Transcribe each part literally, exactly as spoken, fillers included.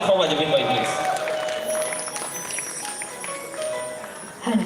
How was it, please? Hello.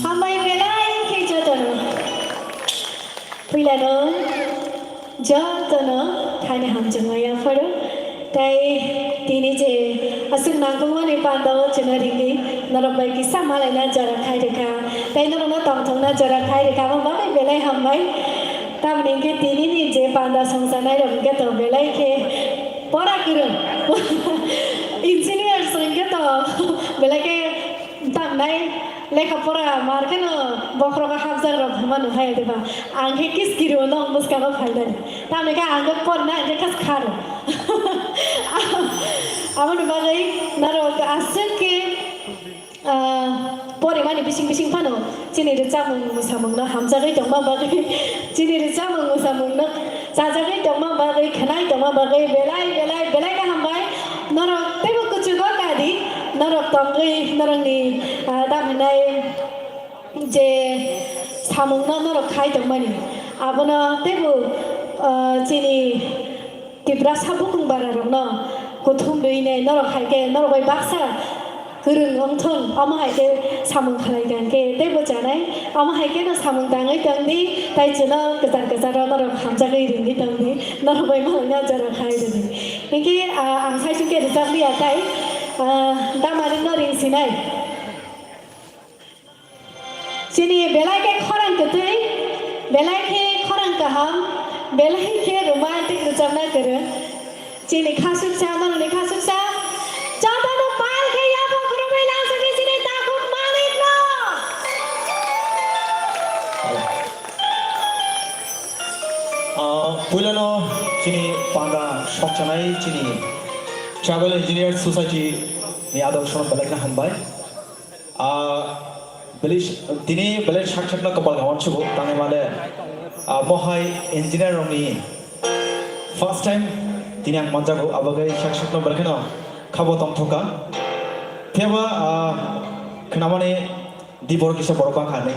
Hambai belai khe jotono. Puilano jotono thani hamjakma yapharo. Tai tini je aswk nangkukmani pandao chwngno ringwi norok bai kisa malaina jora khai rwkha. Tai norokno tongthokna jora khai rwkha, abo bagwi belai hambai. Tamoni hwnkhe tinini je panda songcharnairok hwnkhe to belai khe pora kwrwng. Engineers hwnkhe to belai khe tamnai lekha pora mar kheno bokhorogo hapjak rok hwnma nukha ya diba? Ang khe kiskiri o nong bwskango phainani. Tamoni khe ang khe porna hwnkhe khas kharo. Aboni bagwi norok aswk khe Ah, porimani bising bising phano chini rwchapmung mwsamungno hamjagwi tongma bagwi, chini rwchapmung mwsamungno chajagwi tongma bagwi, khwnai tongma bagwi belai, belai, belai no hambai. Norok teibo kuchugo kadi, norok tongwi, norokni, ah, dam hinai je samungno norok khai tongmani. Abono teibo, ah, chini Tiprasa bukung bara rokno kuthum rwinai norok hai khe norok bai baksa kwrwng wngthung, omo hai khe samung khlai kha hwnkhe teibo chanai, omo hai kheno samung tangwi tongdi, tai chwngno kwchar kwcharo norok hamjagwi ringwi tongdi, norok bai malaina jora khai rwdi. Hinkhe, ah, ang saichung khe rwchap liya tai, ah, Damarikno ring sinai. Chini belai khe khorang kwtwi, belai khe khorang kaham, belai khe romantic rwchapna kwrwng. Chini khasuksa, norokni khasuksa, jotono pal khe yapha khurumwi langsogwi chini takhuk Manikno. Ah, puilano chini panda sokchanai chini Tribal Engineers Society ni adok sono belai khe hambai. Ah, beli, tini belai sak sakno kapal kawan sugo, tangwi male, ah, mohai engineer rokni first time tini ang manjago, abagwi sak sakno belai kheno khabo tongthoka. Phiya ba, ah, khnamani dibor kisa borok bangkha hinwi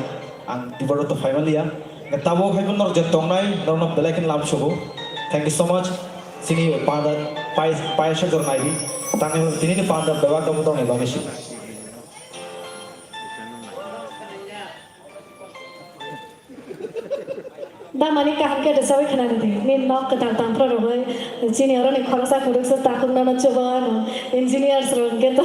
ang dibor to phaimaliya. Tabuk hai norok je tongnai, norokno belai kheno lam sugo. Thank you so much. Chini panda pai, paisa jor naidi. Tangwi tini ni panda bebak tongmani bagwi si. Damani kaham khe rwchapwi khna rwdi. Nini nok kwtal tangphro rwgwi chini oroni khoroksa khoroksa takhuknano chuba ano engineers rok hwnkhe to.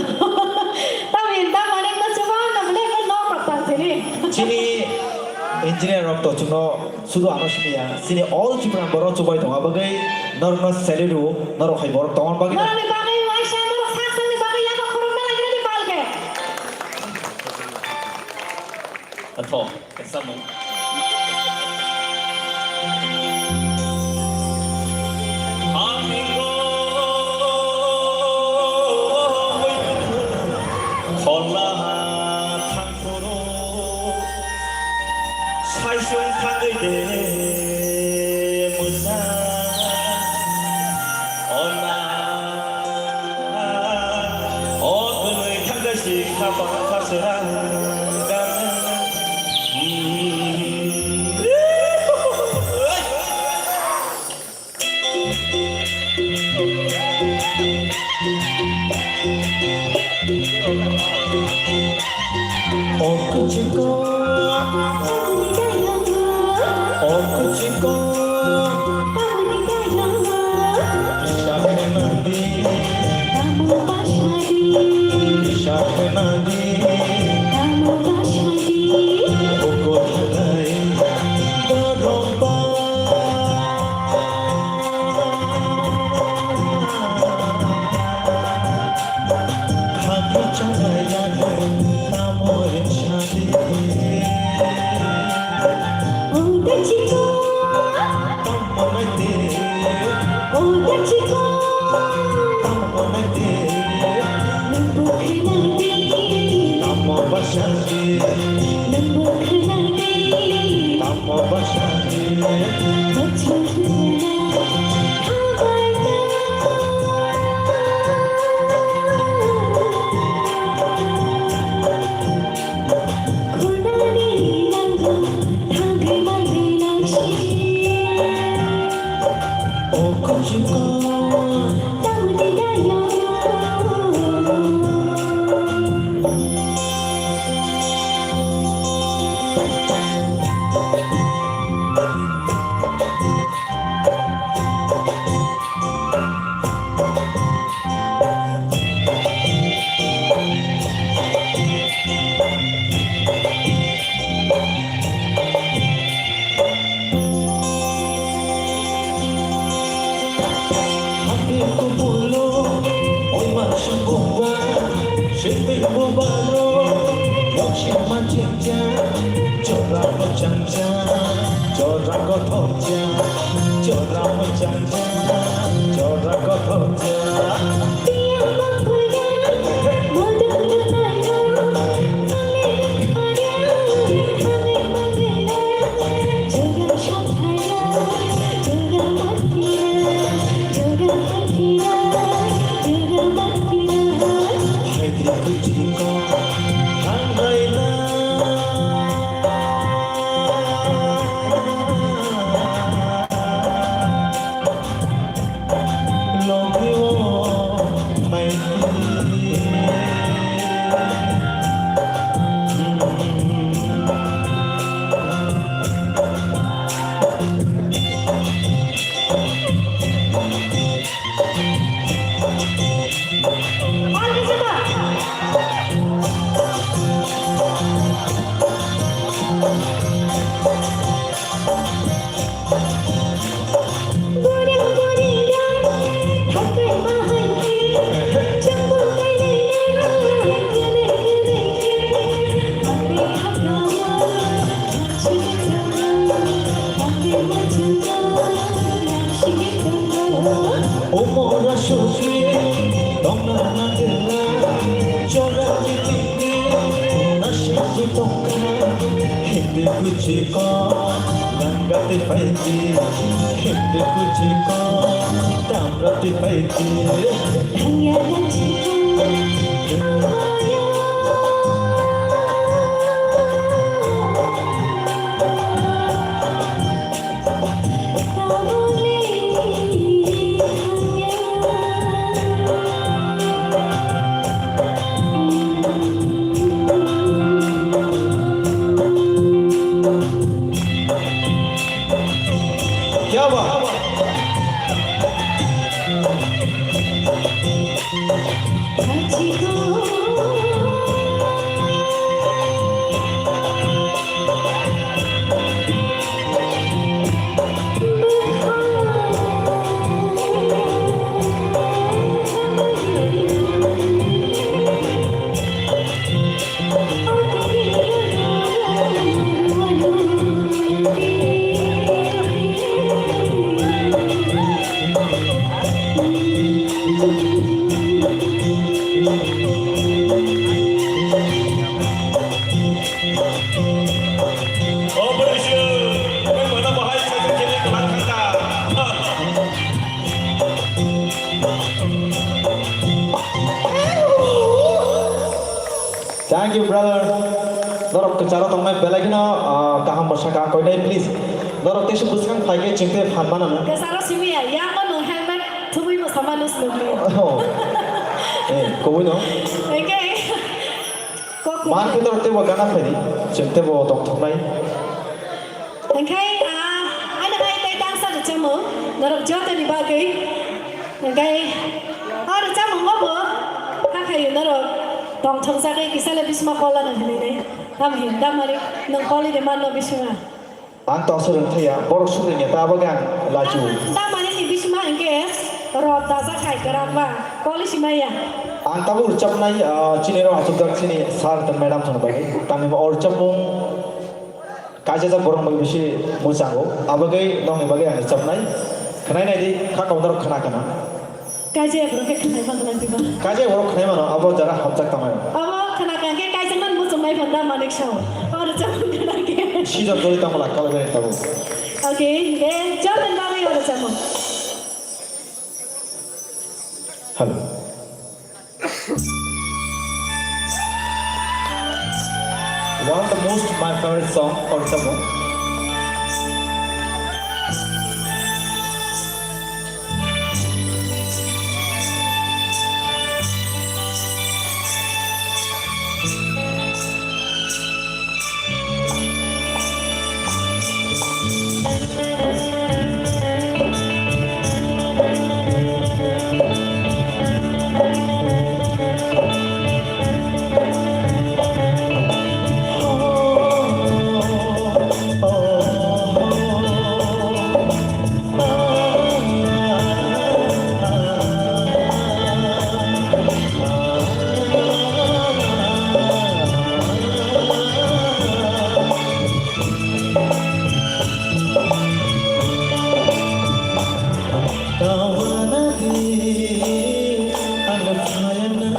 Tamni damani no chuba ano bwlai khe nok rok tang sini. Chini engineer rok to chwngno sudu ano siniya. Chini all Tripura borok chubai tongo. Abagwi norokno salute rwo, norok hai borok tongma bagwi. Norokni bagwi waisa norok sak sakni bagwi yakho khorokma lagirani palkhe. Atho. Samung. Ang hinggo khola thangphuru saisung thangwi de musa ona. O twnwi thangkhe si khapang khaswrang gana. O kuchiko, o kuchiko. Jora mo chang chang, jora mo chang chang, jora mo chang chang, jora kothok chang. Hindi kuchi ko, ganga te paiti, Hindi kuchi ko, tamra te paiti. क्या बात। Thank you, brother. Norok kwcharo tongnai belai kheno, ah, kaham bwsa kaham koinai, please. Norok teisa bwskang phai khe chwng tei phan mano. Kwcharo simi ya, yango nwng helmet thumui bwsa mano swnamwi. Oh. Eh, kubui no. Hwnkhe, kok kubui. Man khe norok teibo gana phaidi, chwng teibo tongthoknai. Hwnkhe, ah, ano hai tei tangsa rwchapmung, norok jotoni bagwi. Hwnkhe, o rwchapmungo bo, hakhayo norok tongthokjagwi kisale bisma kola nang hinwi nai. Tamo hin, damari, nwng koli de manno bisma. Ang to aswk rwngthaya, borok swk rwngya, ta bagwi ang lachu. Dam-, damani ni bisma hwnkhe rot dajak hai kwrak ba, koli simaya. Ang tabuk rwchapnai, ah, chini rok achukjak chini sir tei madam thani bagwi. Tamni bo o rwchapmung kaijajak borok bagwi bisi mwchango. Abagwi nokni bagwi ang rwchapnai. Khwnai naidi, kha kauna rok khna khna. Kaijak borok khe khwnai phang khna diba. Kaijak borok khwnai mano, abo jara hamjak tangmani. Abo khna kha khe kaijak nang muchung nai phang da manik sao. Abo rwchapmung khna khe. Sijak jori tamo la kala bere tabo. Okay, eh, jam and bagwi abo rwchapmung. Hello. One of the most my favorite song, for example. Tawana di ang phayana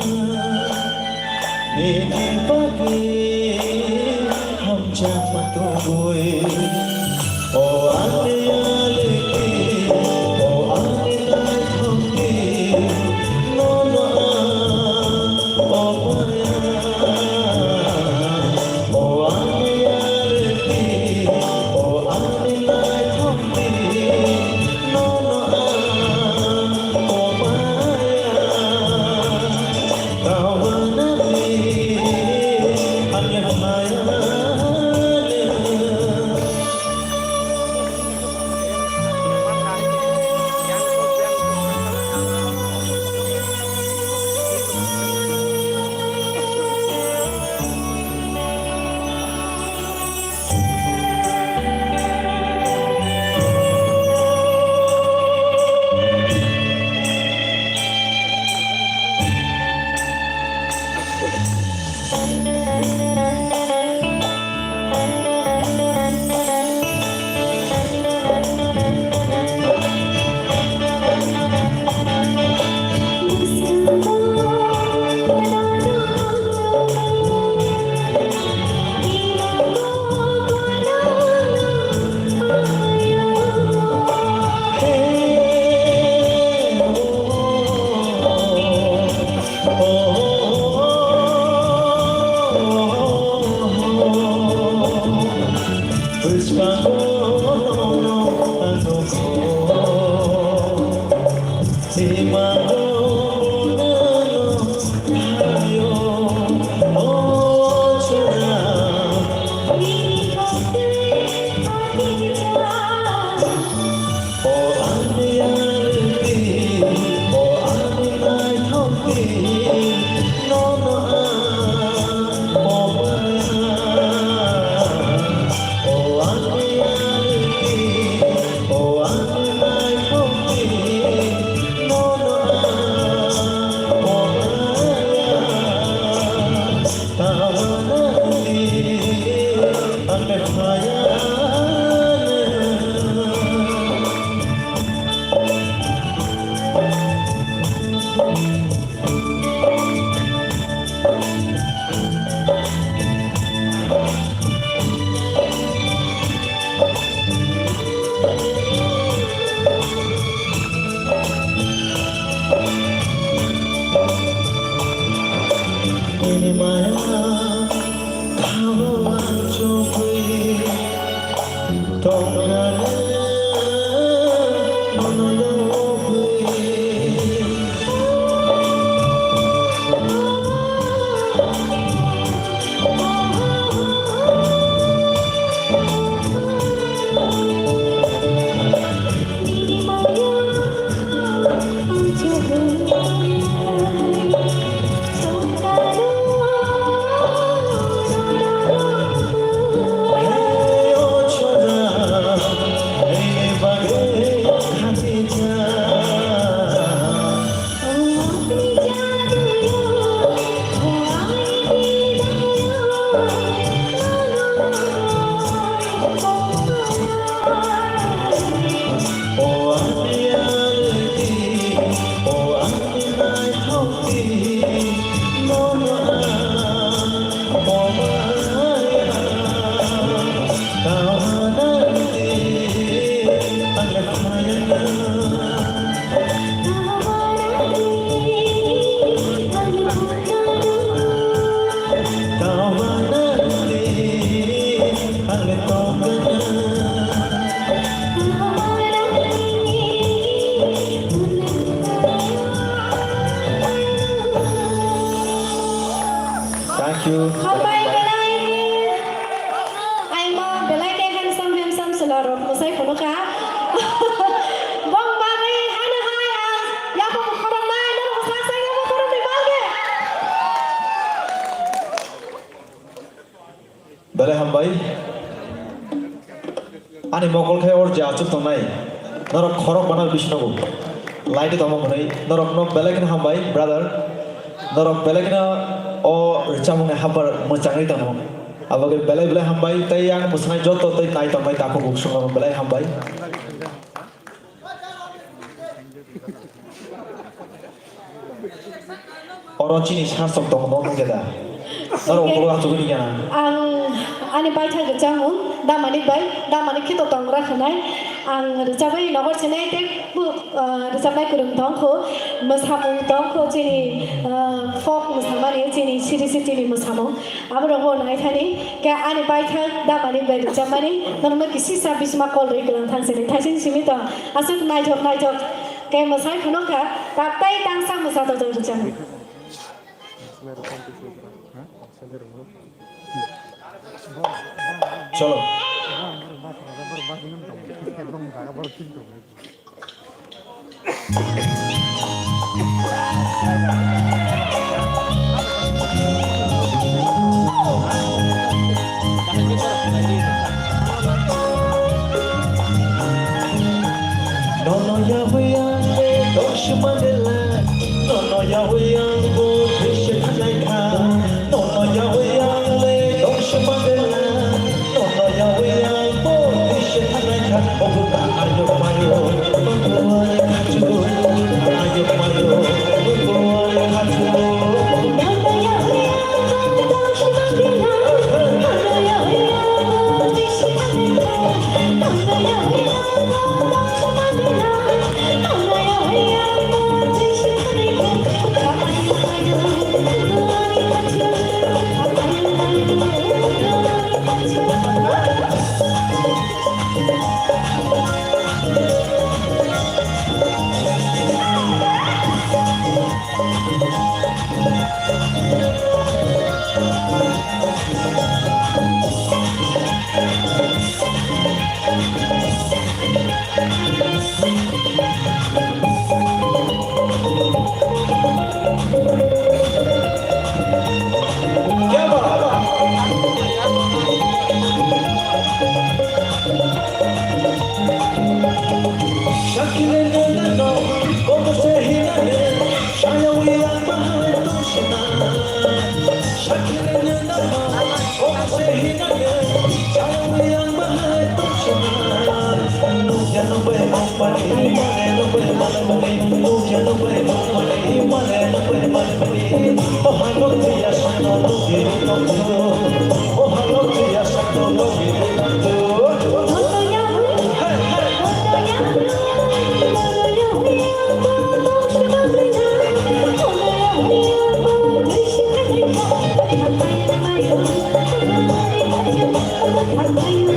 nini bagwi hamjakma tubui. O ani aliki, o ani naithokni, nono ang o maya. O ani aliki, o ani naithokni, nono ang o maya. Tawana di ang phayana. Thank you. Hambai belai khe. Aimo belai khe handsome, handsome chwla rok mwsai phunukha. Bong bagwi hano hai ang yapung khoroknai norok sak sak yapung khoroknwi balkhe. Belai hambai. Ani mokol khe or je achuk tongnai. Norok khorok bana bisinogo. Light tongma hwnwi. Norokno belai kheno hambai, brother. Norok belai kheno o rwchapmungni haphar mwchangwi tongo. Abagwi belai belai hambai. Tei yang mwswnai joto tei nai tongnai takhuk buksukno belai hambai. Oro chini sasok tongo, no nukya da? Norok ukulok achugwi nukya na? Ang ani baithang rwchapmung, Damani bai, Damani khe to tongra khwnai. Ang rwchapwi nokol sinai tei bu-, ah, rwchapnai kwrwng tongkho, mwsamung tongkho, chini, ah, folk mwsamani, chini siri sitini mwsamung. Aborok bo naithani, khe ani baithang Damani bai rwchapmani, norokno kisisa bisma call rwi kwlang thang sini. Thaising simi to, aswk naithok naithok, khe mwsai phunukha, ta tei tangsa mwsa to rwchapmani. Cholo. Nono yahweh ang le tongsi mandela, nono yahweh ang bo thaise thanai kha, nono yahweh ang le tongsi mandela. Thank you.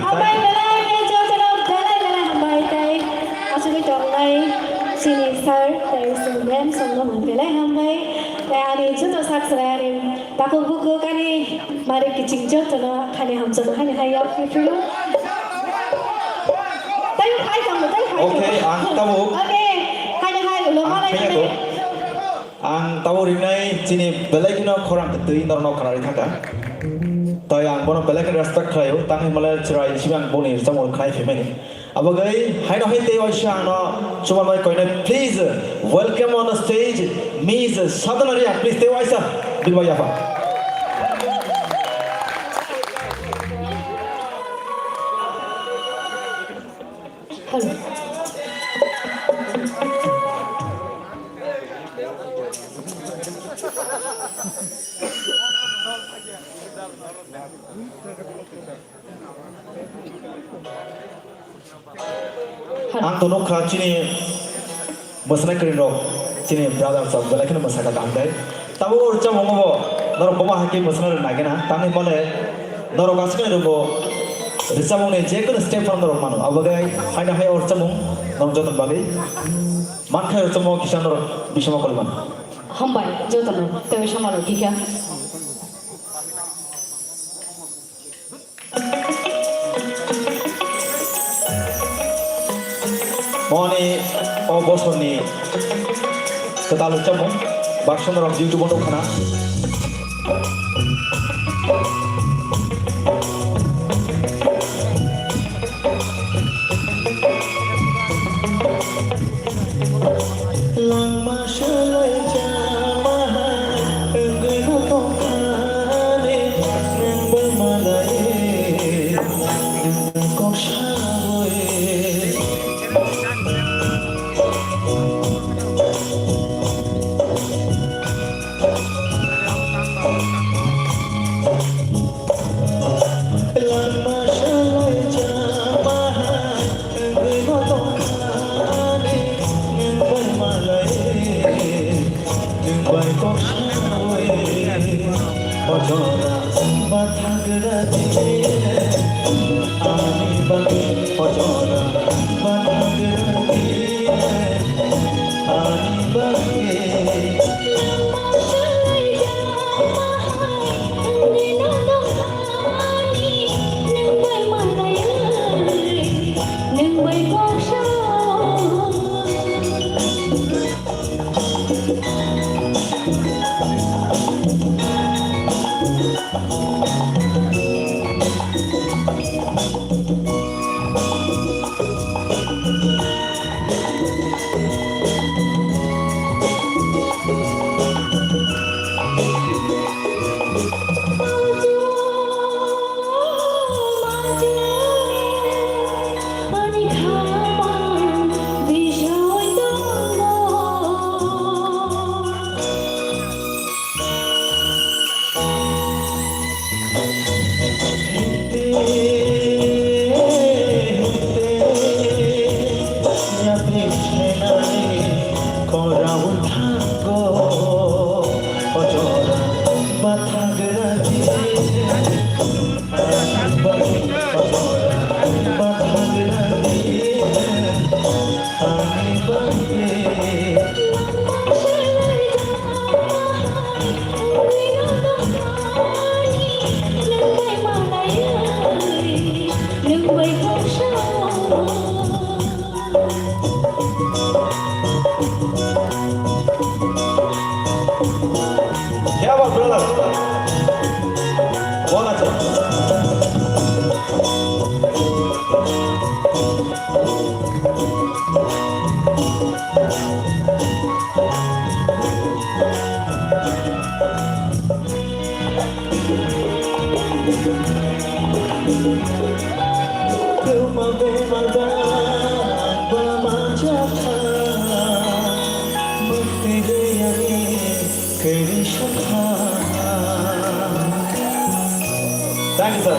Hambai belai khe jotono belai belai hambai tei asugwi tongnai chini sir tei chini ma'am songno belai hambai tei ani joto sak chwrai ani takhuk bukhuk ani mari kiching jotono khani hamjakma hani hai yak phuru. Tei hai tongmo tei hai tongmo. Okay, ang tabuk. Okay, hani hai ulo ang malai phiyako. Ang tabuk rinai chini belai kheno khorang twi norno khwnarwi thangkha. Tei ang bono belai kheno respect khlaio, tang himale chwrai simi ang boni rwchapmung khnai phaimani. Abagwi haino hai tei waisa ano chumanbai koine, please welcome on the stage Miss Sadhana Reang, please tei waisa bilbai yapha. Ang to nukha chini mwswnai kwrwirok, chini brothers rok belai kheno mwsakha kaham khe. Tabuk o rwchapmung bo norok bobo hai khe mwswna rwna nai gana, tamni hwnmale norok aswk rwbo rwchapmung ni je kono step phano norok mano. Abo bai haino hai o rwchapmung norok joto ni bagwi mankha, rwchapmung kisa norok bisingo koli mano. Hambai joto no tei samalo kikha. Moni o bosorni kwtal rwchapmung baksa norok YouTube-o nukha na. Langma swlai jama hai wngwi no tongkha ne, nwng bai malai kok sawi. Langma swlai jama hai wngwi no tongkha ne, nwng bai malai, nwng bai kok sawi. O jora bathagra di, ani bagwi o jora bathagra di, ani bagwi. Thank you, sir.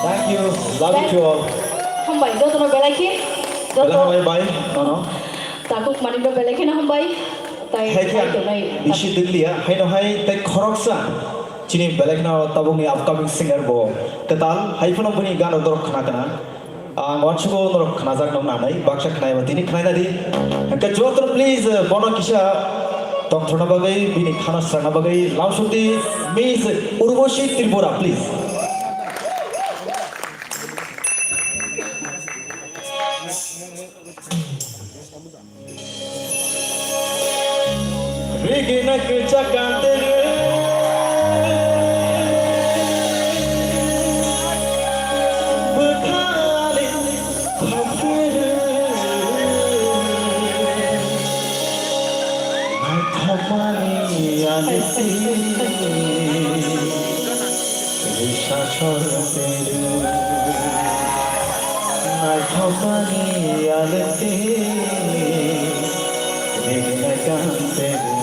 Thank you. Love you to all. Hambai, jotono belai khe, joto belai hambai bai, nono. Takhuk manwi no belai kheno hambai. Tai hai khe hai ang tongnai bisi dikliya, haino hai tai khoroksa chini belai kheno tabukni upcoming singer bo kwtal, hai phano bini gano dorok khna khna. Ang uansukgo norok khnajak nong nanai, baksa khnai ba tini khnai nadi. Hwnkhe joto please, eh, bono kisa tongthorna bagwi, bini khana srangna bagwi, Lamsoti Miss Urvashi Tripura, please. Rigina kwchak kante rw. Bwkhani khopte rw. Naithokmani alwkti. Risa sor teru, naithokmani alwkti, rigna kan teru.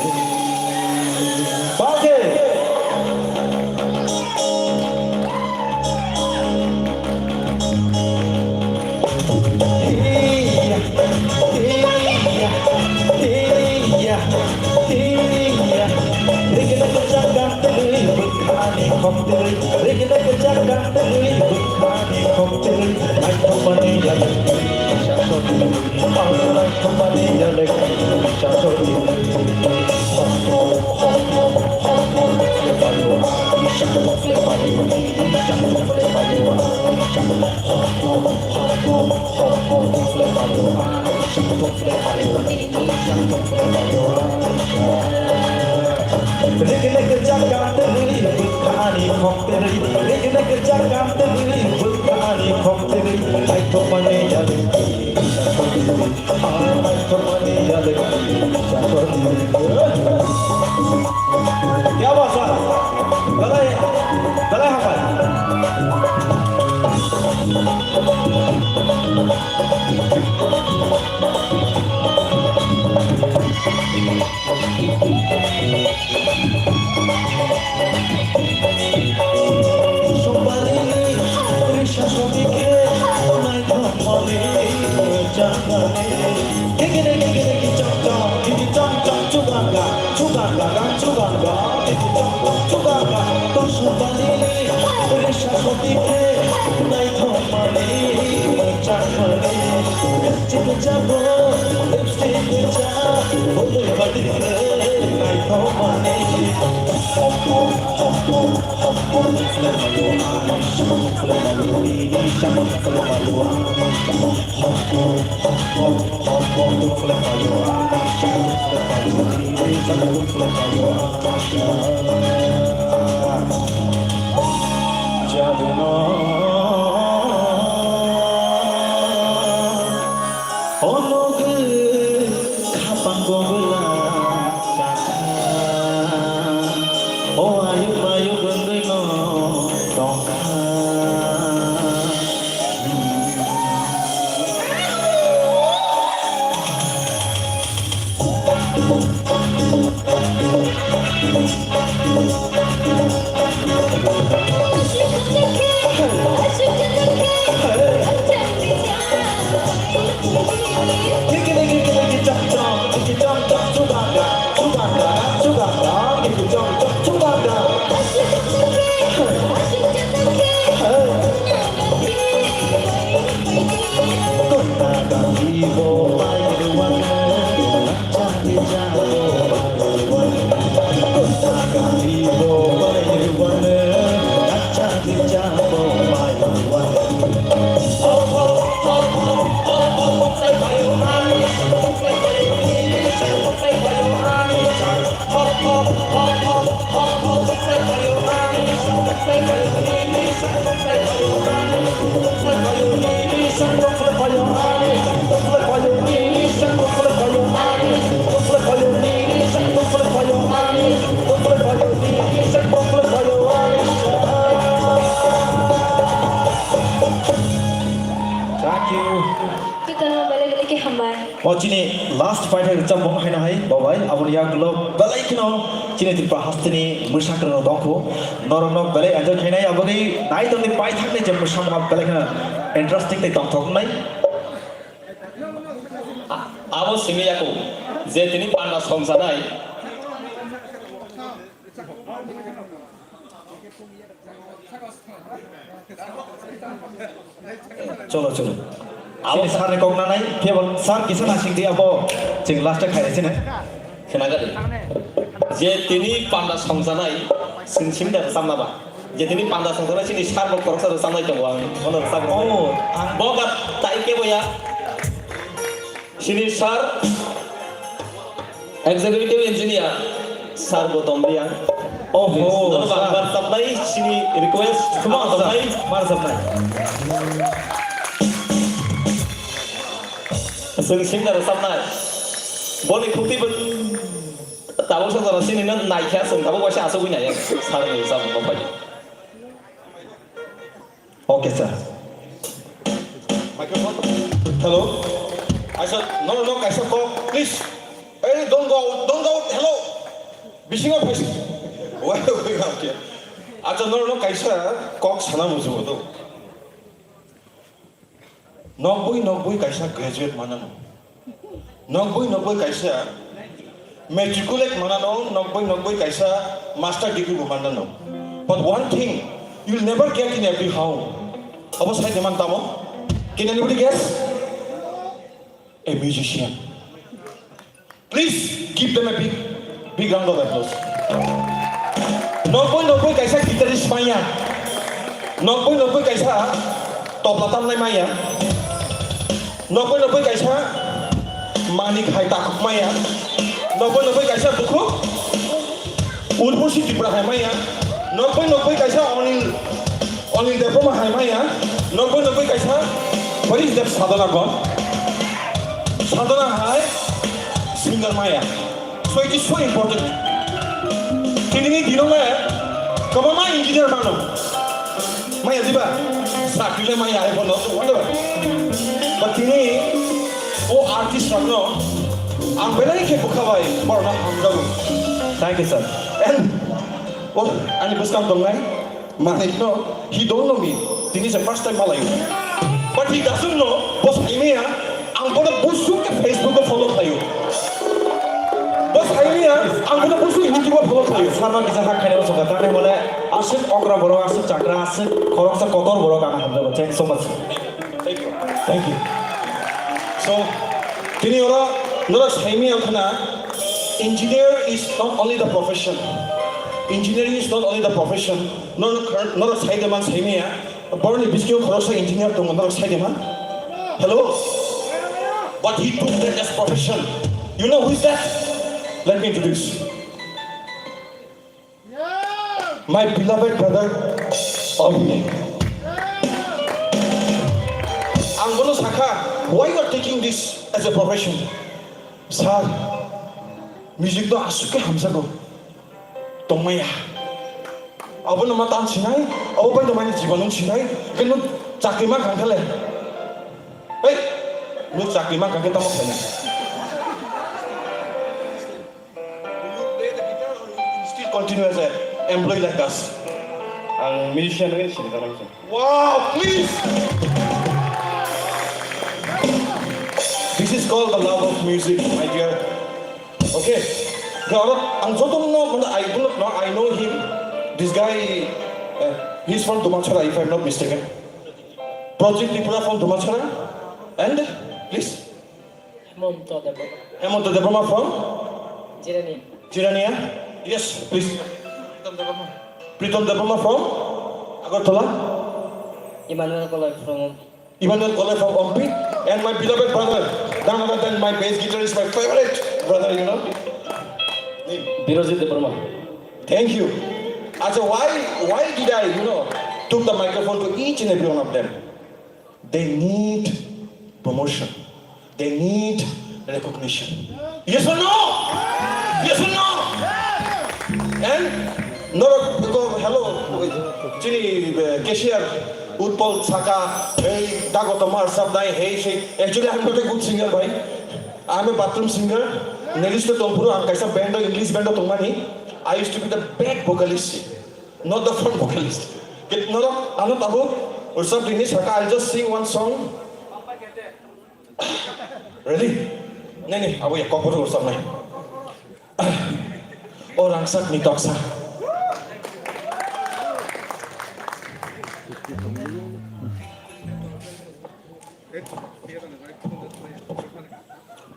Balde! Rigna kwchak kante rw, bwkhani khopte rw. Rigna kwchak kante rw, bwkhani khopte rw. Naithokmani alwkti. Kya baat hai? Belai, belai hambai. Tikano belai belai khe hambai. O chini last fight hai rwchapmung haino hai babai, aboni yagulo belai kheno chini Tripura hasteni mwsakrwng rok tongkho. Norokno belai enjoy khainai, aboni naitokni paithakni je mwsamung belai kheno interesting tei tongthoknai. A-, abo simi yako je tini panda songsanai. Cholo, cholo. Abo sir ni kok nanai, kebol sir kisa nasing di abo chwng last e khairesi na. Khwnagadi. Je tini panda songjanai, sing sing da samna ba. Je tini panda songjanai sini sir bo koroksa da samnai tongo ang. Ono sa. Oh, ang bo ga tai kebo ya. Sini sir. Executive Engineer, Sir Gautam Reang. Oho, Please, nono sir. Bangbar sabnai, sini request, Come on, sir. Sabnai. Mar sabnai. Sini singer sabnai. Boni khukti bo tabuk sa jara sini no naikha song tabuk waisa asuk nai, sir ni sab mo pai. Okay, sir. Microphone. Hello. I said, no, no, no, kaisa kok, please. Hey, don't go out, don't go out. Hello. Bisingo phai. Why are you out here? Acha, no, no, kaisa kok sana musugo to. Nokbui, nokbui kaisa graduate manano. Nokbui nokbui kaisa matriculate manano, nokbui nokbui kaisa master degree bo manano. But one thing you will never get in every home. Abo sai deman tamo? Can anybody guess? A musician. Please give them a big, big round of applause. Nokboi nokboi kaisa guitarist maya. Nokboi nokboi kaisa topla tamnai maya. Nokboi nokboi kaisa manik hai takhuk maya. Nokboi nokboi kaisa bukhuk Urbosi Tripura hai maya. Nokboi nokboi kaisa Anil, Anil Debbarma hai maya. Nokboi nokboi kaisa, what is that, Sadhana gon? Sadhana hai singer maya. So it is so important. Tini ni dino le kwbangma engineer mano. Maya diba? Sakri le maya hai bono, whatever. But tini o artist rokno ang belai khe bwkha bai borokno hamjago. Thank you, sir. And, oh, ani bwskang tongnai Manik no, he don't know me. Tini se first time malayo. But he doesn't know, boss, ini ya, ang bono busuk ke Facebook ko follow tayo. Boss, ini ya, ang bono busuk YouTube ko follow tayo. Sama kisa hak khaina usoka, tane mole asik okra borok, asik chakra, asik khoroksa kotor borok ang hamjago. Thanks so much. Thank you. Thank you. So, tini oro norok saimi ang khna, engineer is not only the profession. Engineering is not only the profession. Norok, norok sai de man saimi ya. Borni biskio khoroksa engineer tongo, norok sai de man. Hello? But he took that as profession. You know who is that? Let me introduce. My beloved brother, Abhi. Ang bono sakha, why you are taking this as a profession? Sir, music to asuk ke hamjago. Tongmaya. Abo no ma tan sinai, abo bai no mani jiban no sinai, kenu chakri ma kangkale. Hey, no chakri ma kangke tamo khaina. Do you play the guitar or you still continue as an employee like us? Ang musician wngwi sini tongmani. Wow, please! This is called the love of music, my dear. Okay. Ang jotono, I do not know, I know him. This guy, uh, he's from Dumachara, if I'm not mistaken. Project Tripura from Dumachara. And, please. Hemonto Debbarma. Hemonto Debbarma from? Jirania. Jirania? Yes, please. Pritom Debbarma. Pritom Debbarma from? Agartala? Emmanuel Koloi from Ompi. Emmanuel Koloi from Ompi. And my beloved brother, none other than my bass guitarist, my favorite brother, you know. Birojit Debbarma. Thank you. Acha, why, why did I, you know, took the microphone to each and every one of them? They need promotion. They need recognition. Yes or no? Yes or no? And no, no, hello, chini, uh, cashier, Utpal Saka, hey, Kotor ma sab dai, hey, hey. Actually, I'm not a good singer, bhai. I'm a bathroom singer. Next to Tompuru, ang kaisa band o, English band o tongmani. I used to be the bad vocalist, not the front vocalist. Kit norok, ano tabuk, usap dini saka, I'll just sing one song. Ready? Nini, abo ya kokor usap nai. O rangchak ni toksa.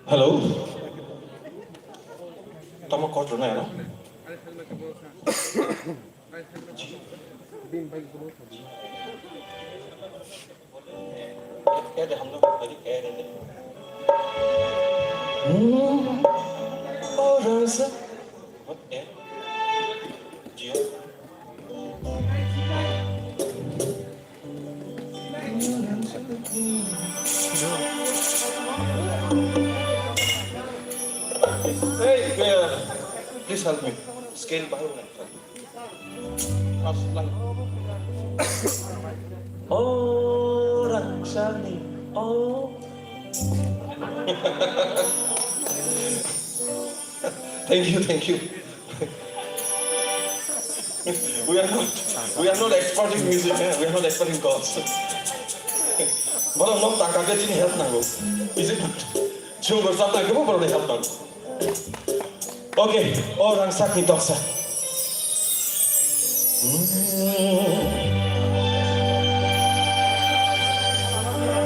Hello. Tamo kok rwnai ano? Hey, uh, please help me. Scale bahai. First line. Oh, Rakshani. Oh. Thank you, thank you. We are not, we are not expert in music, eh? We are not expert in chords. Boro nok tangka ke chini help nango. Is it not? Chungo sab nango, boro ni help nango. Okay, o rangchak ni toksa.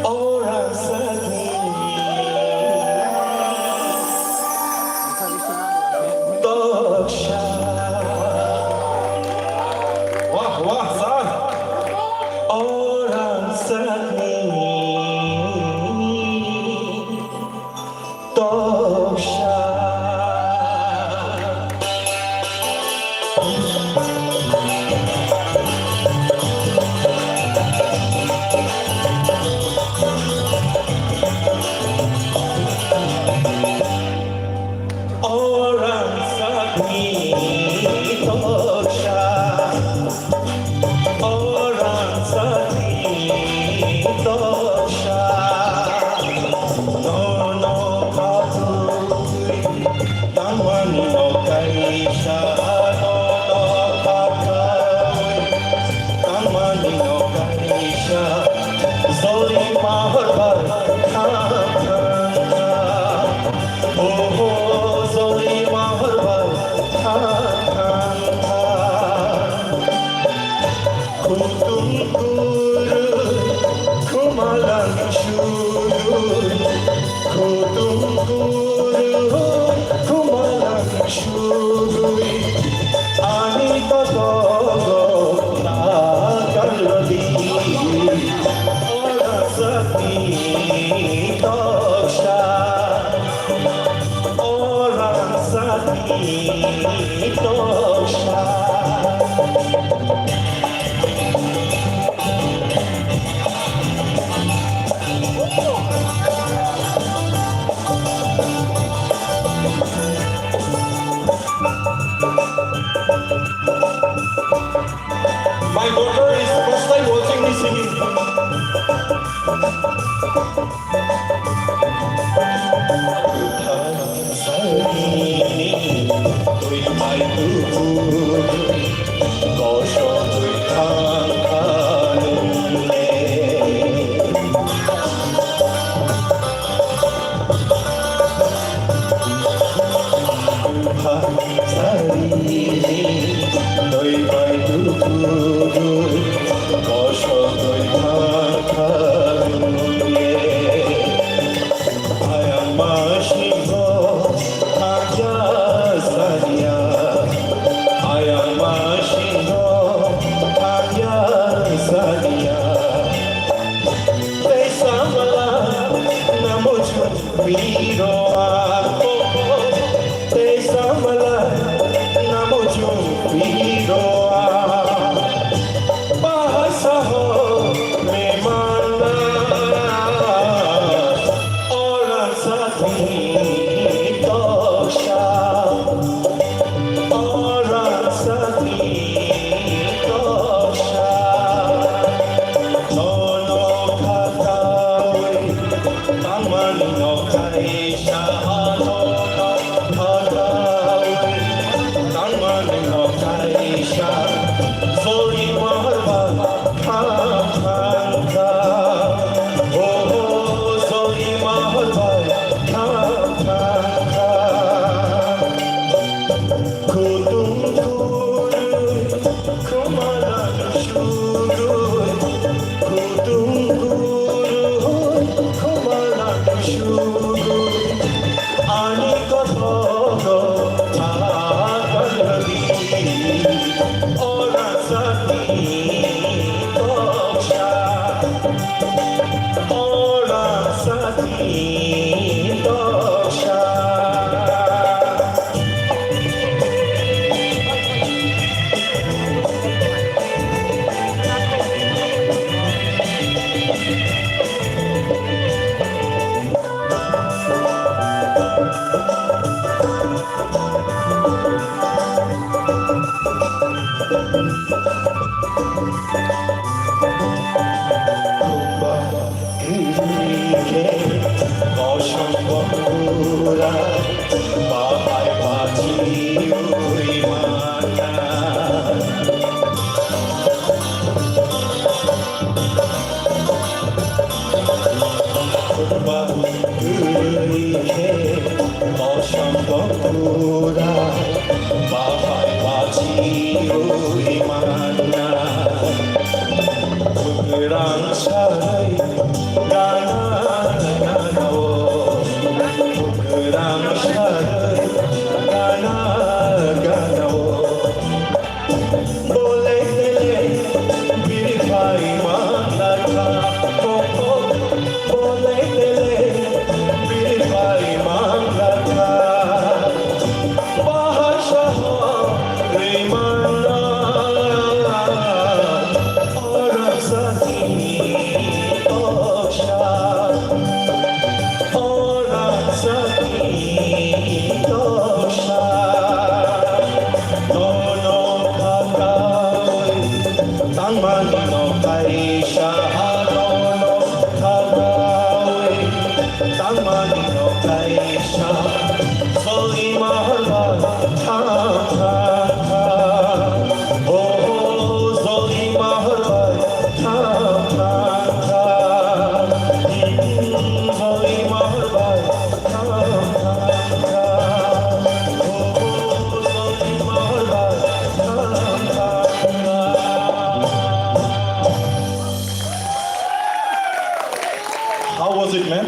O rangchak ni toksa. Wah, wah, sir. O rangchak ni toksa. O rangchak ni toksa. O rangchak ni toksa, nono khatwi tangmani no kaisa, nono khatwi tangmani no kaisa, joli mahor bai thang thang kha. Oho, joli mahor bai thang thang kha. Khutung kurui khumalang surui, khutung kurui khumalang surui, ani kotogo nakarladi. Ora sati toksa. Ora sati toksa. My daughter is first time watching me singing. Ayang masih Hanya sadia, ayang masih hanya sadia. Tei samala namu chupiro ako. Tei samala namu chupiro ako. Bahasa ho memana. Orang sati toksa, orang sati toksa, nono kata How was it, man?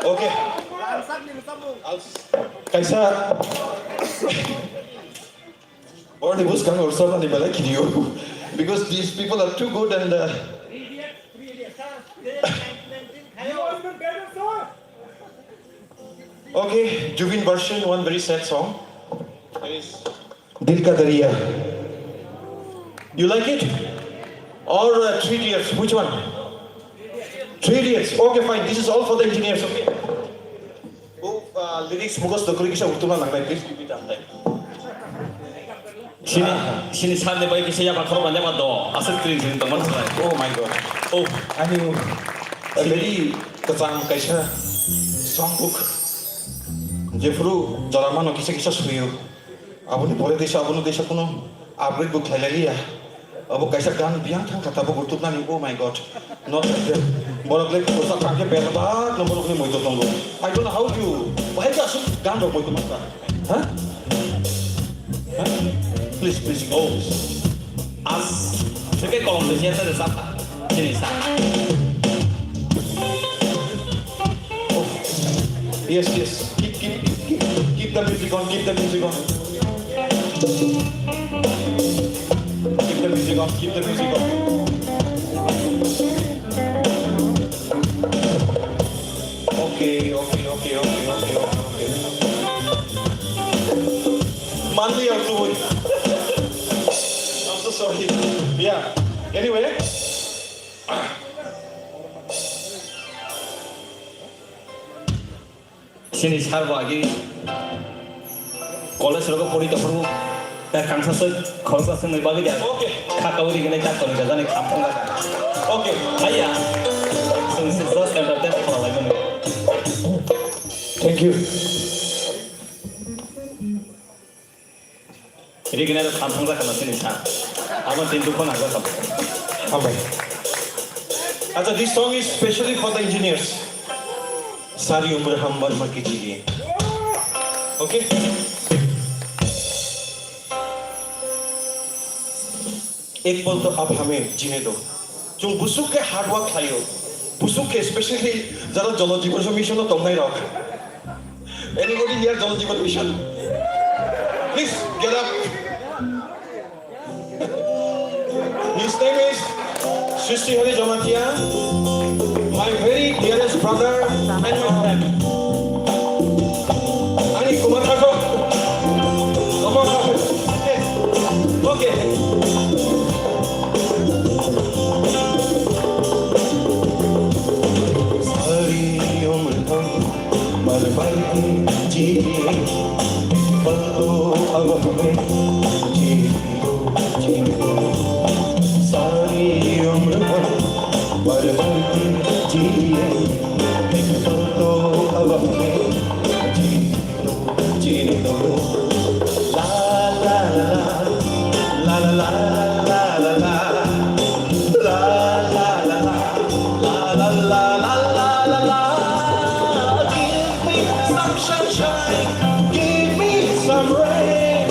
Okay. Kaisa. Already was kang or sir ni belai kiriyo. Because these people are too good and, uh, okay, Jubin version, one very sad song. Dil Ka Darya. You like it? Or, uh, Three Idiots? Which one? Three Idiots. Okay, fine. This is all for the engineers, okay? Oh, uh, lyrics mukhosto kwrwi kisa utuma nangnai, please give me that time. Sini, sini sir ni bai kisa yaba khorokma lema do, aswk kwrwi kwrwi tongmani slai. Oh my God. Oh. Ani a very kwcham kaisa songbook. Jephuru jora mano kisa kisa suyo. Aboni pore desa, abono desa kuno upgrade bo khlai liya. Abo kaisa gan biyang thang kha tabuk gurtuk nani, oh my God. Not like that. Borok le kosa thang khe berbat no borok ni moito tongo. I don't know how you, bahai ka asuk gan rok moito mangka. Ha? Ha? Please, please, go. As, seke kolom de siya sa. Sini sa. Yes, yes. Keep, keep, keep, keep the music on, keep the music on. Keep the music on, keep the music on. Okay, okay, okay. Monthly or two weeks. I'm so sorry. Yeah. Anyway. Sini sir bo agi college rogo pori tongphuru Kangsa swk khoroksa swngni bagwi de. Okay. Khaka uri gwnai doctor ni gajani khamthang gana. Okay. Haiya. Swng se just entertain khlai mani. Thank you. Iri gwnai rok khamthang gana sini sa. Amo tin dukho nang gana. Hambai. Acha, this song is specially for the engineers. Sari umr hambar ma kijiye. Okay? Ek pal to ab hame jine do. Chwng busuk khe hard work khlaio. Busuk khe specially jara Jal Jeevan Mission o tongnai rok. Anybody here Jal Jeevan Mission? Please get up. His name is Srishti Hari Jamatia, my very dearest brother and my friend. Ani Kumar Thakor. Kumar Thakor. Okay. Okay. सारी उम्र हम मर मर के जिए, पल तो अब हमें जीने दो, जीने दो। सारी उम्र हम मर मर के जिए, एक पल तो अब हमें जीने दो, जीने दो। La, la, la, la, la, la, la, la, la, la. La, la, la, la, la, la, la, la, la. Give me some sunshine. Give me some rain.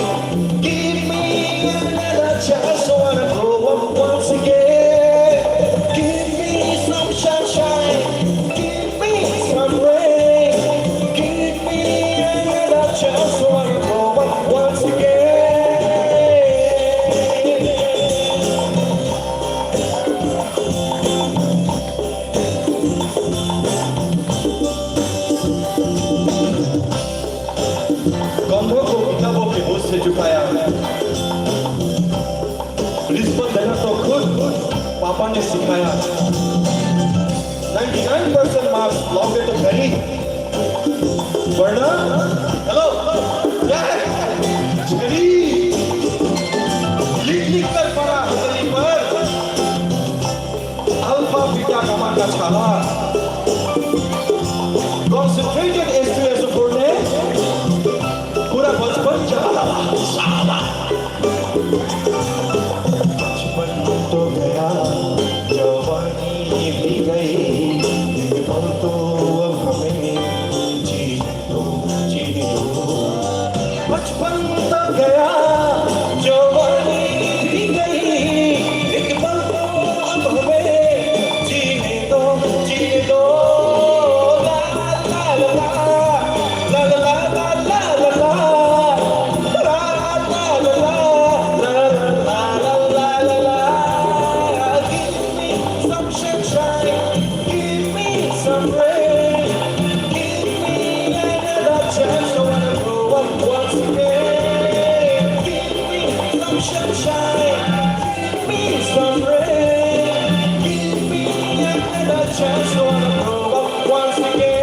Give me another chance. I wanna grow up once again. Give me some sunshine. Give me some rain. Give me another chance. I wanna grow up once again. Gandhok ko kitabo ki bus se chukaya. Respond dena to khud papa ne sikhaya. Ninety nine percent marks laoge to gharib. Warna? Hello? Kya hai? Gharib. Likh likh kar padha hai kahin par. Alpha beta gamma ka chhala. Concentrated as two as four ne. Pura bachpan chala. Chala. बचपन तो गया, जवानी भी गई, एक पल तो अब हमें जीने दो, जीने दो। बचपन तो गया, जवानी भी गई, एक पल तो अब हमें जीने दो, जीने दो। ला, ला, ला, ला, ला। La, la, la, la, la, la, la. La, la, la, la, la, la, la. Give me some sunshine, give me some rain, give me another chance. I wanna grow up once again. Give me some sunshine, give me some rain, give me another chance. I wanna grow up once again.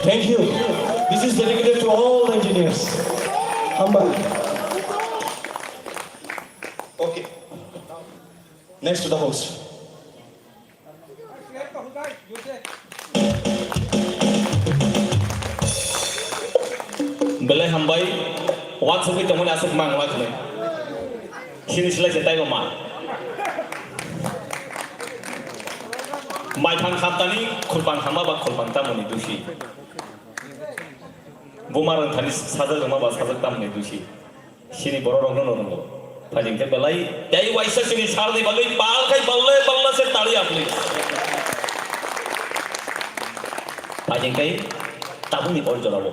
Thank you. This is dedicated to all the engineers. Hambai. Okay. Next to the host. Belai hambai, wansugwi tongmani aswk mang wak hinwi. Sini silai se taibo ma. Mai phang khamtani khulpang hamma ba khulpang tamoni dusi. Buma rwng thani sajak rwma ba sajak tamoni dusi. Sini borok rok no rwngo. Phajing khe belai tei waisa sini salni bagwi pal khai balle balla se tali apli. Phajing khe tabukni o jorao.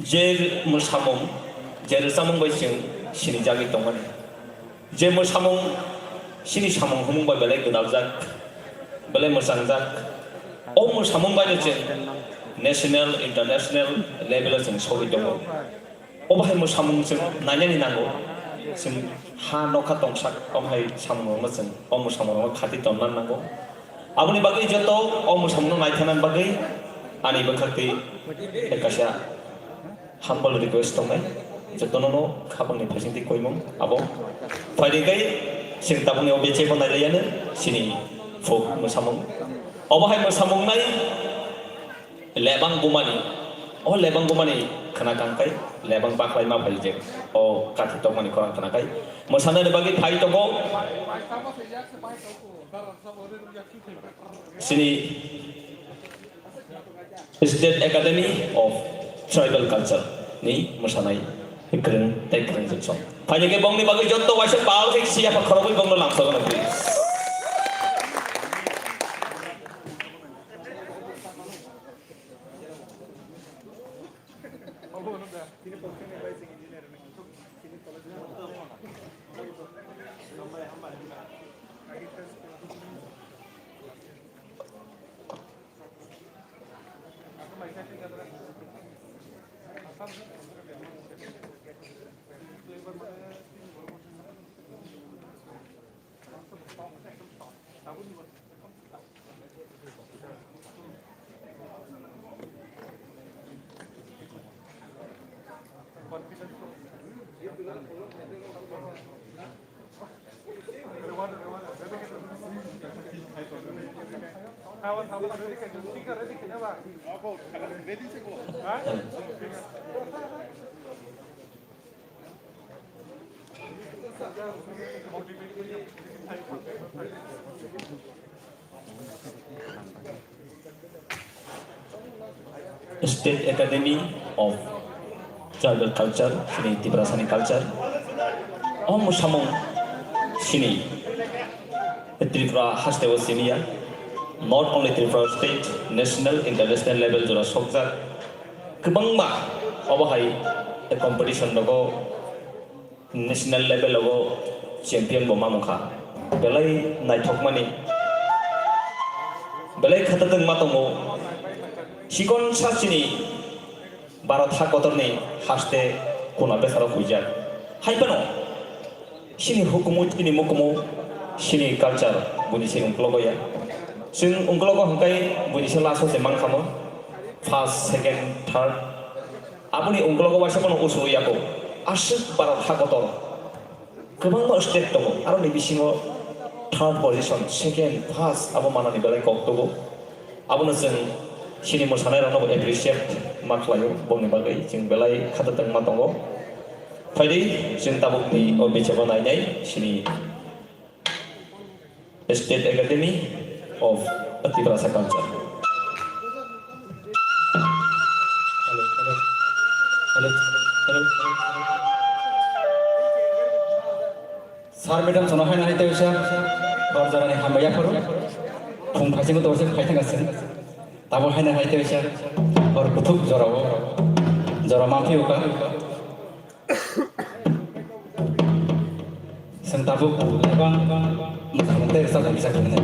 Je mwsamung, je rwchapmung bai chwng sini jagwi tongmani. Je mwsamung, sini samung humung bai belai gwdaljak, belai mwchangjak. O mwsamung bai no chwng national, international level o chwng sogwi tongo. O bahai mwsamung chwng nainani nango. Chwng ha nokha tongsak, omo hai samungrokno chwng o mwsamungrokno khati tonna nango. Aboni bagwi joto o mwsamungno naithana bagwi ani bwkhaktwi kaisa humble request tongnai, jotono no khapangni phaisingtwi koimung abo. Phaidi kai chwng tabukni o beche bo nailaiyano chini folk mwsamung. Obo hai mwsamung nai lebang bumani, o lebang bumani khna kangkai lebang baklai ma phaijak o kathi tokmani khorang khna kai. Mwsanani bagwi phai tongo chini State Academy of Tribal Culture ni mwsanai kwrwng tei kwrwng jwngsong. Phaidi khe bongni bagwi joto waisa pal khe siya pha khorokwi bongno lamsogwi, please. State Academy of Tribal Culture, chini Tiprasani culture. O mwsamung chini Tripura haste o siniya. Not only Tripura state, national, international level jora sokjak. Kwbangma obo hai competition rogo national level o champion bo mamung kha. Belai naithokmani, belai khatatwng ma tongo. Chikon sa chini Bharat ha kotorni haste kuna besaro huijak. Hai phano chini hukumu, chini mukumu, chini culture buini se ungklogo ya. Chwng ungklogo hwnkhe buini se last o se mankha mo first, second, third. Aboni ungklogo waisa phano usu yago. Aswk Bharat ha kotor kwbangma state tongo, aroni bisingo third position, second, first abo manani belai kok tugo. Abono chwng chini mwsanairokno bo appreciate ma khlaio, bongni bagwi chwng belai khatatwng ma tongo. Phaidi chwng tabukni o bichamo nainai chini State Academy of Tiprasa Culture. Hello, hello, hello, hello, hello. Sir, madam, sono hai na hai tei usa, hor jora ni hambai yapharo, khum phaising to se phai thang asin, tabo hai na hai tei usa, hor kuthuk jora o, jora ma phi uka. Seng tabuk lebang, masa mungte sa bisa kene.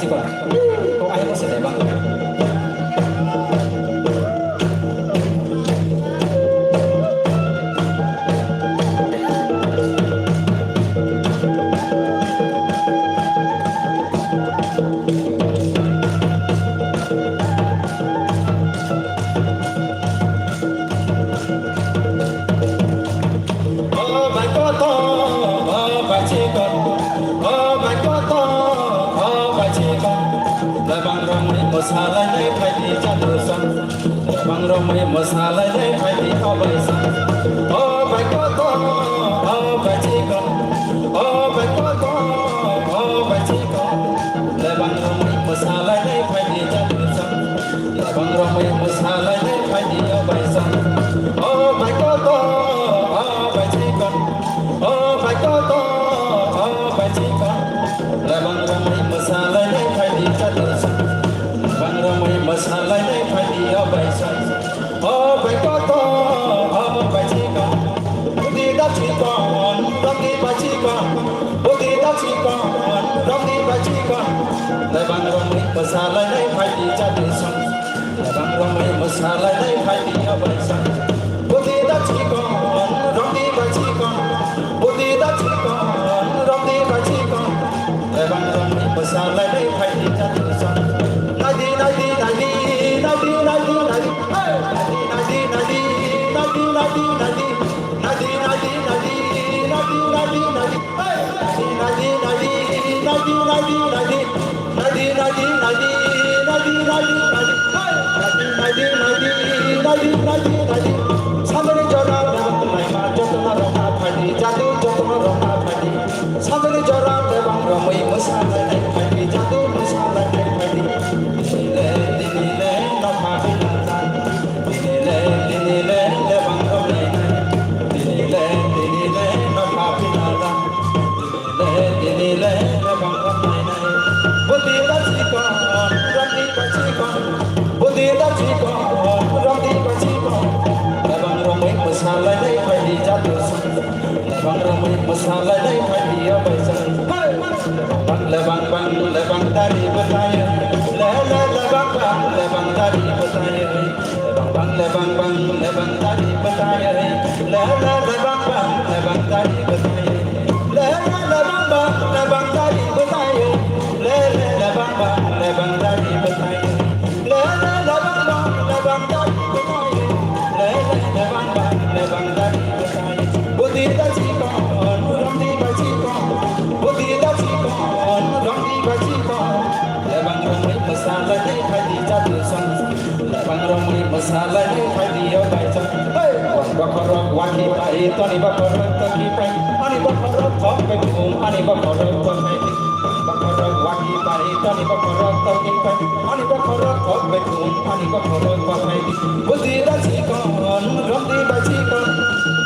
Kok ai mo se bang. O bai koto, o bai chikon, o bai koto, o bai chikon. Lebang romwi mwsalainai phaidi jadu song. Lebang romwi mwsalainai phaidi o bai song. O bai koto, o bai chikon, o bai koto, o bai chikon. Lebang romwi mwsalainai phaidi jadu song. Lebang romwi mwsalainai phaidi o bai song. O bai koto, o bai chikon. O bai koto, o bai chikon. Lebang romwi mwsalainai phaidi jadu song. Lebang romwi mwsalainai phaidi o bai song. O bai koto, o bai chikon. Budi da chikon, romdi bai chikon. Budi da chikon, romdi bai chikon. Lebang romwi mwsalainai phaidi jadu song. Lebang romwi mwsalainai phaidi o bai song. Budi da chikon, romdi bai chikon. Budi da chikon, romdi bai chikon. Lebang romwi mwsalainai phaidi jadu song. Naidi, naidi, naidi, naidi, naidi, naidi. Hey! Naidi, naidi, naidi, naidi, naidi, naidi. Naidi, naidi, naidi, naidi, naidi, naidi. Hey! Naidi, naidi, naidi, naidi, naidi, naidi. Naidi, naidi, naidi, naidi, naidi, naidi. Hey! Naidi, naidi, naidi, naidi, naidi, naidi. Samani jora, lebang laima, jotono rwna phaidi, jadu jotono rwna phaidi. Samani jora, lebang romwi mwsalainai phaidi, jadu mwsalainai phaidi. Dini le, dini le, nokha binala. Dini le, dini le, lebang romwi nai. Dini le, dini le, nokha binala. Dini le, dini le, lebang romwi nai. Budi da chikon, romdi bai chikon. Budi da chikon, romdi bai chikon. Lebang romwi mwsalainai phaidi jadu song. Lebang romwi mwsalainai phaidi o bai song. Hey! Bang lebang bang lebang dari bwtai. Le le lebang bang lebang dari bwtai. Lebang bang lebang bang lebang dari bwtai. Le le lebang bang lebang dari bwtai. Le le lebang bang lebang dari bwtai. Le le lebang bang lebang dari bwtai. Le le lebang bang lebang dari bwtai. Le le lebang bang lebang dari bwtai. Budi da chikon, romdi bai chikon. Budi da chikon, romdi bai chikon. Lebang romwi mwsalainai phaidi jadu song. Lebang romwi mwsalainai phaidi o bai song. Hey! Bokhorok wati pai, toni bokhorok toki pai. Ani bokhorok thok bai thum, ani bokhorok thok bai thum. Bokhorok wati pai, toni bokhorok toki pai. Ani bokhorok thok bai thum, ani bokhorok thok bai thum. Budi da chikon, romdi bai chikon.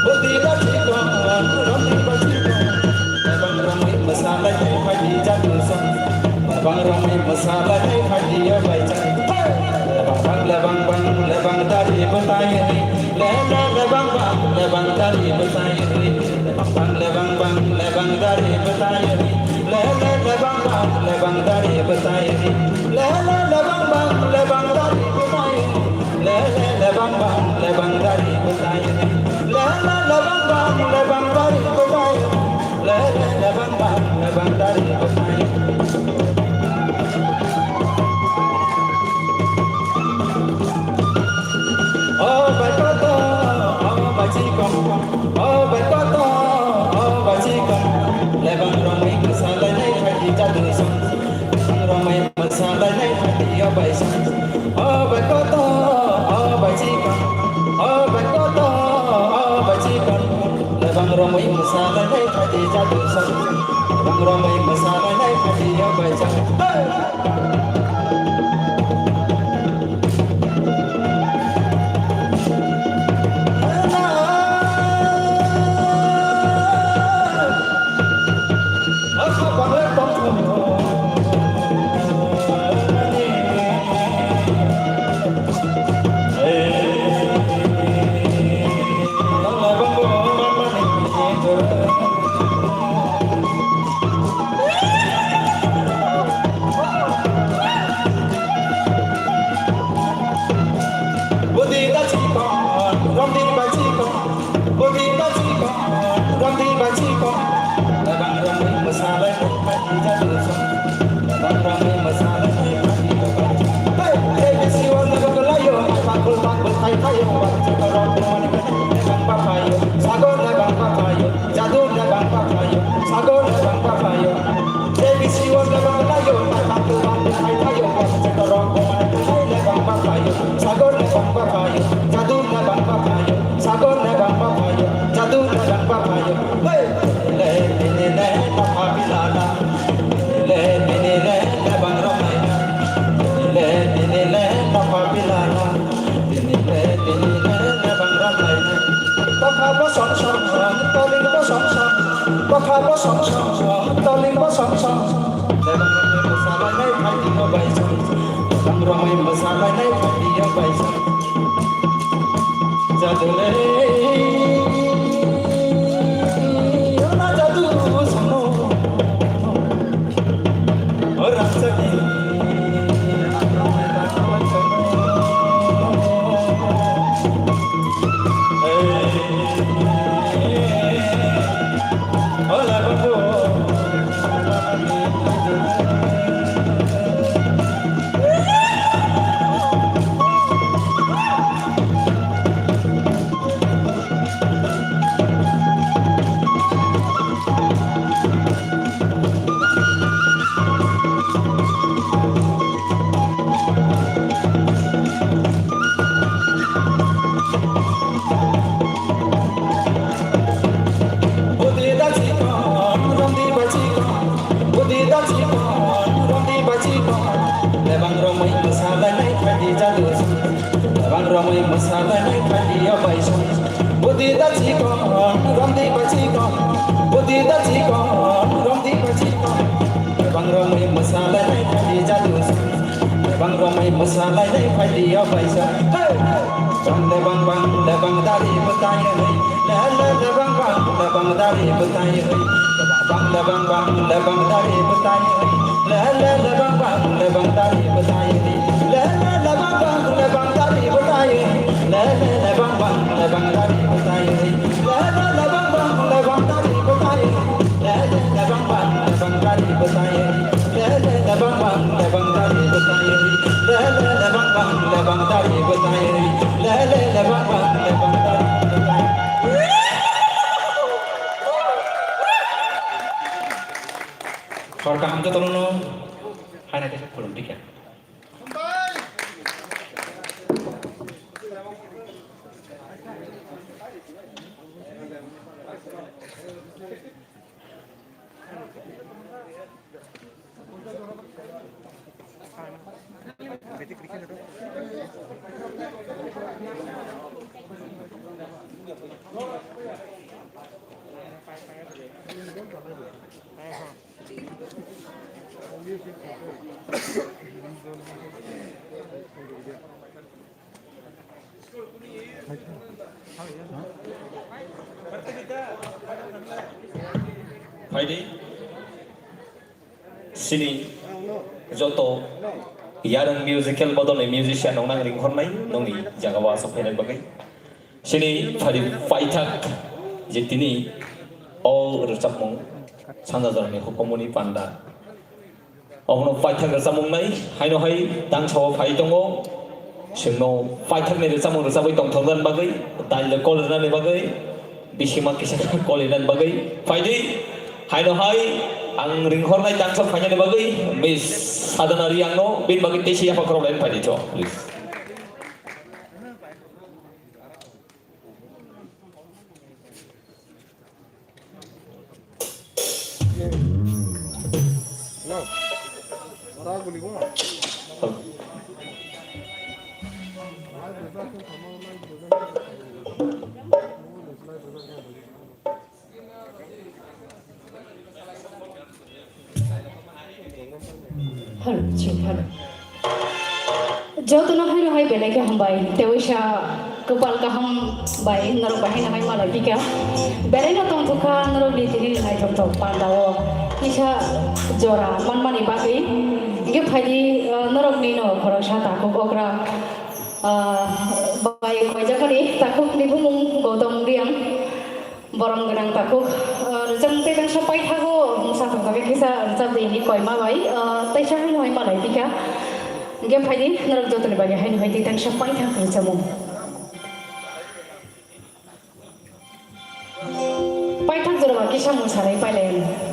Budi da chikon, romdi bai chikon. Lebang romwi mwsalainai phaidi jadu song. Lebang romwi mwsalainai phaidi o bai song. Lebang bang lebang bang lebang dari bwtai. Le le lebang bang lebang dari bwtai. Lebang bang lebang bang lebang dari bwtai. Le le lebang bang lebang dari bwtai. Le le lebang bang lebang dari bwtai. Le le lebang bang lebang dari bwtai. Le le lebang bang lebang dari bwtai. Le le lebang bang lebang dari bwtai. O bai koto, o bai chikon, o bai koto, o bai chikon. Lebang romwi mwsalainai phaidi jadu song. Lebang romwi mwsalainai phaidi o bai song. O bai koto, o bai chikon, o bai koto, o bai chikon. Lebang romwi mwsalainai phaidi jadu song. Lebang romwi mwsalainai phaidi o bai song. Hey! Bokha bosong song song, toling bosong song, bokha bosong song song, toling bosong song. Lebang rok bai mwsalainai phaidi o bai song, lebang rok bai mwsalainai phaidi o bai song. Jadu le, o na jadu sono. Budi da chikon, romdi ba chikon, budi da chikon, romdi ba chikon. Lebang romwi mwsalainai phaidi jadu song. Lebang romwi mwsalainai phaidi o bai song. Budi da chikon, romdi ba chikon, budi da chikon, romdi ba chikon. Lebang romwi mwsalainai phaidi jadu song. Lebang romwi mwsalainai phaidi o bai song. Hey! Bang lebang bang lebang dari bwtai ri. Le le lebang bang lebang dari bwtai ri. Bang lebang bang lebang dari bwtai ri. Le le lebang bang lebang dari bwtai ri. Le le lebang bang lebang dari bwtai ri. Le le lebang bang lebang dari bwtai ri. Le le lebang bang lebang dari bwtai ri. Le le lebang bang lebang dari bwtai ri. Le le lebang bang lebang dari bwtai ri. Le le lebang bang lebang dari bwtai ri. Le le lebang bang lebang dari bwtai ri. Hor kaham jotono no haina khe khulum tikha. Phaidi, sini joto Yarwng Musical Bodolni musician rok nang ringhornai nongni jagao aswk phainai bagwi. Sini phari paithak je tini o rwchapmung Sanjajorani hukumuni panda. Obono paithak rwchapmung nai, haino hai tangsao phai tongo. Chwngno paithakni rwchapmung rwchapwi tongthoknani bagwi, dailo kol rwnani bagwi, bisingma kisa kol rwnani bagwi phaidi. Haino hai ang ringhornai tangsao phainani bagwi Miss Sadhana Reang no bini bagwi teisa yapha khorok laina phaidi to, please. Hello, chi, hello. Jotono haino hai belai khe hambai. Tewaisa kwpal kaham bai norok bai haino hai malai phika. Belai no tongthok kha norok ni tini naithok thok panda o kisa jora manmani bagwi. Hingke phaidi, ah, norok ni no khoroksa takhuk okra, ah, bai koijakani takhuk ni bumung Gautam Reang. Borom gwnang takhuk, ah, rwchapmung tei tangsa paithago, mwsa thok thok khe kisa rwchap di hwnwi koima bai, ah, teisa haino hai malai phika. Hingke phaidi norok jotoni bagwi haino hai tei tangsa paithak rwchapmung. Kisa mung sanai pailai.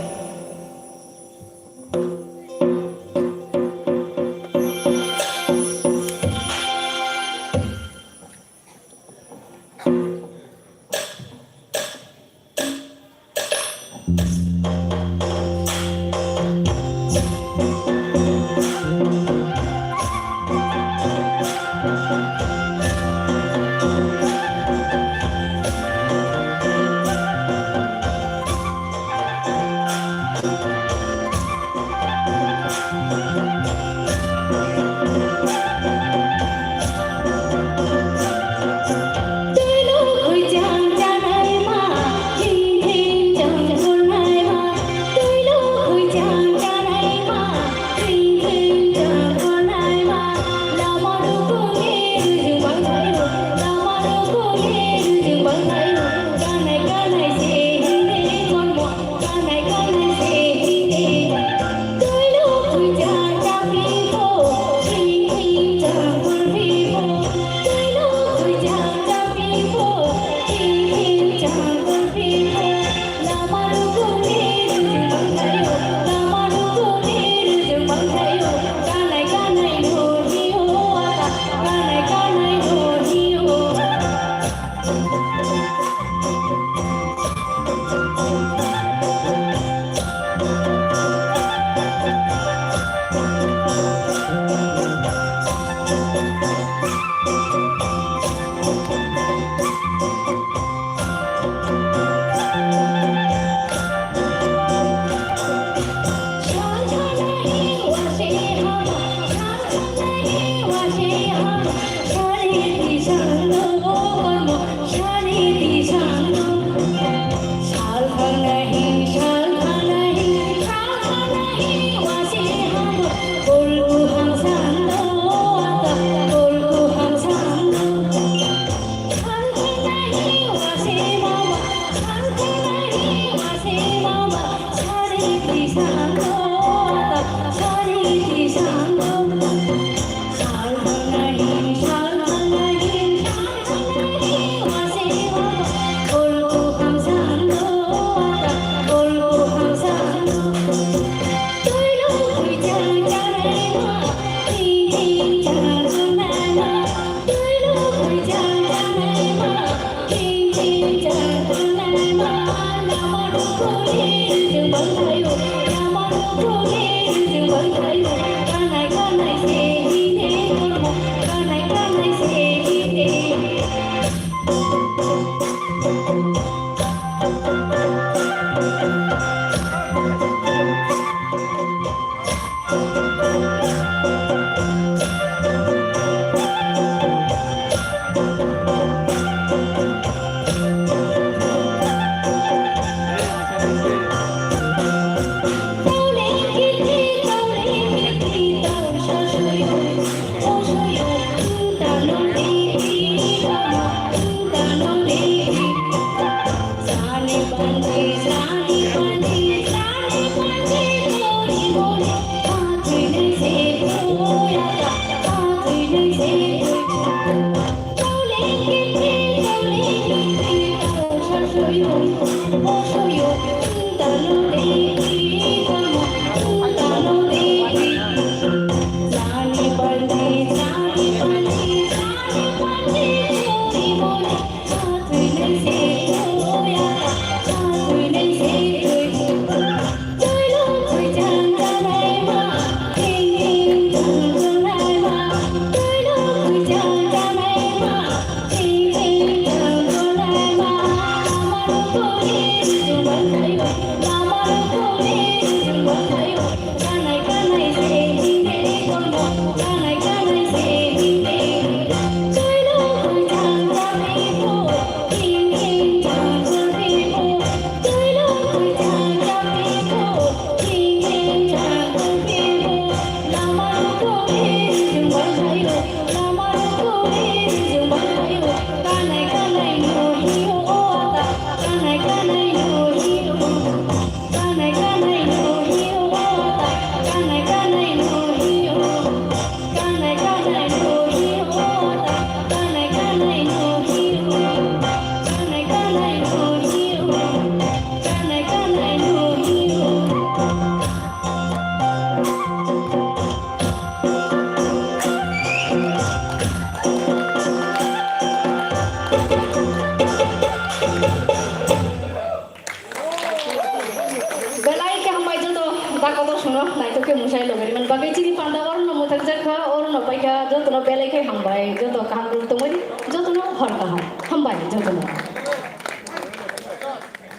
Ba kotor songno naithok khe mwsai logari man bagwi chini panda oro no mwthakjak kha, oro no paikha, joto no belai khe hambai, joto kaham